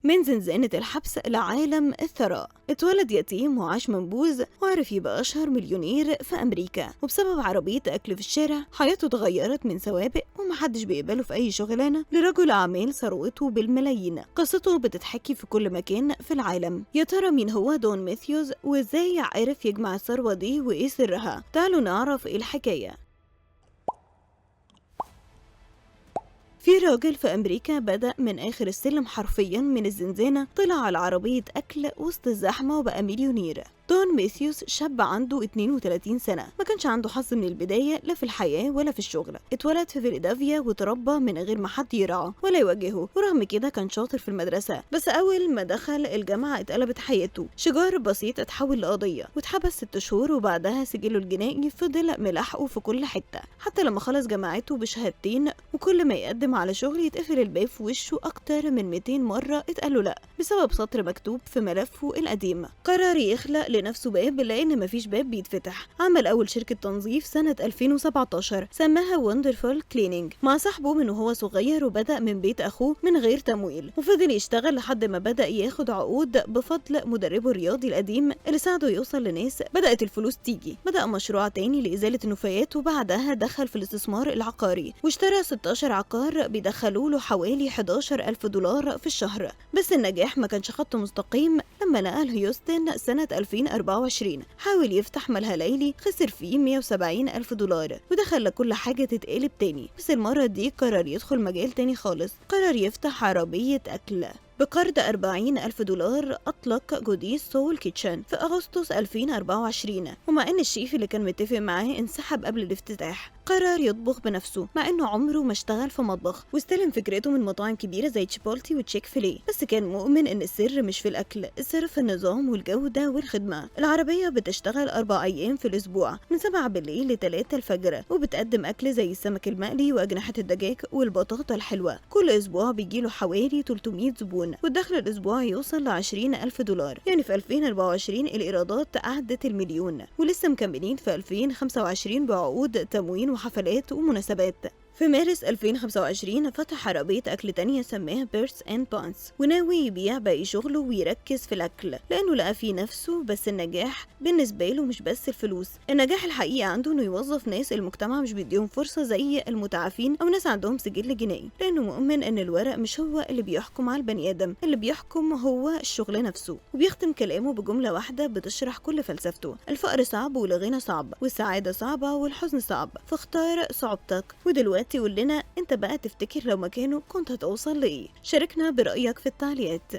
من زنزانة الحبس لعالم الثراء. اتولد يتيم وعاش منبوذ وعرف يبقى أشهر مليونير في أمريكا، وبسبب عربية أكل في الشارع حياته اتغيرت من سوابق ومحدش بيقبله في أي شغلانة لرجل أعمال ثروته بالملايين. قصته بتتحكي في كل مكان في العالم. يا ترى مين هو دون ماثيوز وإزاي عرف يجمع الثروة دي وإيه سرها؟ تعالوا نعرف إيه الحكاية. في راجل في أمريكا بدأ من آخر السلم حرفيا من الزنزانة، طلع على عربية أكل وسط الزحمة وبقى مليونير. دون ماثيوس شاب عنده 32 سنة، ما كانش عنده حظ من البداية لا في الحياة ولا في الشغل. اتولد في فيلادلفيا وتربى من غير ما حد يرعاه ولا يوجهه، ورغم كده كان شاطر في المدرسة. بس أول ما دخل الجامعة اتقلبت حياته، شجار بسيط اتحول لقضية واتحبس 6 شهور، وبعدها سجله الجنائي فضل ملاحقه في كل حتة حتى لما خلص جامعته بشهادتين، وكل ما يقدم على شغل يتقفل الباب في وشه أكتر من 200 مرة اتقال له لأ بسبب سطر مكتوب في ملفه القديم. قرر يخلق لنفسه باب لان مفيش باب بيتفتح. عمل اول شركة تنظيف سنة 2017 سماها Wonderful Cleaning مع صاحبه من وهو صغير، وبدا من بيت اخوه من غير تمويل، وفضل يشتغل لحد ما بدا ياخد عقود بفضل مدربه الرياضي القديم اللي ساعده يوصل لناس. بدات الفلوس تيجي. بدا مشروع تاني لازالة النفايات، وبعدها دخل في الاستثمار العقاري واشترى 16 عقار بيدخلوا له حوالي 11,000 دولار في الشهر. بس النجاح ما كانش خط مستقيم. لما نقل هيوستن سنة 2024 حاول يفتح ملهى ليلي خسر فيه 170,000 دولار، ودخل كل حاجة تتقلب تاني. بس المرة دي قرر يدخل مجال تاني خالص، قرر يفتح عربية أكل. بقرض 40,000 دولار أطلق Goodies Soul Kitchen في أغسطس 2024، ومع إن الشيف اللي كان متفق معاه انسحب قبل الافتتاح، قرر يطبخ بنفسه مع إنه عمره ما اشتغل في مطبخ، واستلم فكرته من مطاعم كبيرة زي Chipotle و Chick-fil-A. بس كان مؤمن إن السر مش في الأكل، السر في النظام والجودة والخدمة. العربية بتشتغل 4 أيام في الأسبوع من 7 بالليل ل3 الفجر، وبتقدم أكل زي السمك المقلي وأجنحة الدجاج والبطاطا الحلوة. كل أسبوع بيجيله حوالي 300 زبون، والدخل الأسبوعي يوصل ل20,000 دولار. يعني في 2024 الإيرادات عدت المليون، ولسه مكملين في 2025 بعقود تموين وحفلات ومناسبات. في مارس 2025 فتح عربية أكل تانية سماها Birds and Buns، وناوي يبيع باقي شغله ويركز في الأكل لأنه لقى فيه نفسه. بس النجاح بالنسبة له مش بس الفلوس، النجاح الحقيقي عنده إنه يوظف ناس المجتمع مش بيديهم فرصة زي المتعافين أو ناس عندهم سجل جنائي، لأنه مؤمن إن الورق مش هو اللي بيحكم على البني آدم، اللي بيحكم هو الشغل نفسه. وبيختم كلامه بجملة واحدة بتشرح كل فلسفته: الفقر صعب والغنى صعب والسعادة صعبة والحزن صعب، فاختار صعوبتك. ودلوقتي قول لنا انت بقى تفتكر لو مكانه كنت هتوصل لايه؟ شاركنا برأيك في التعليقات.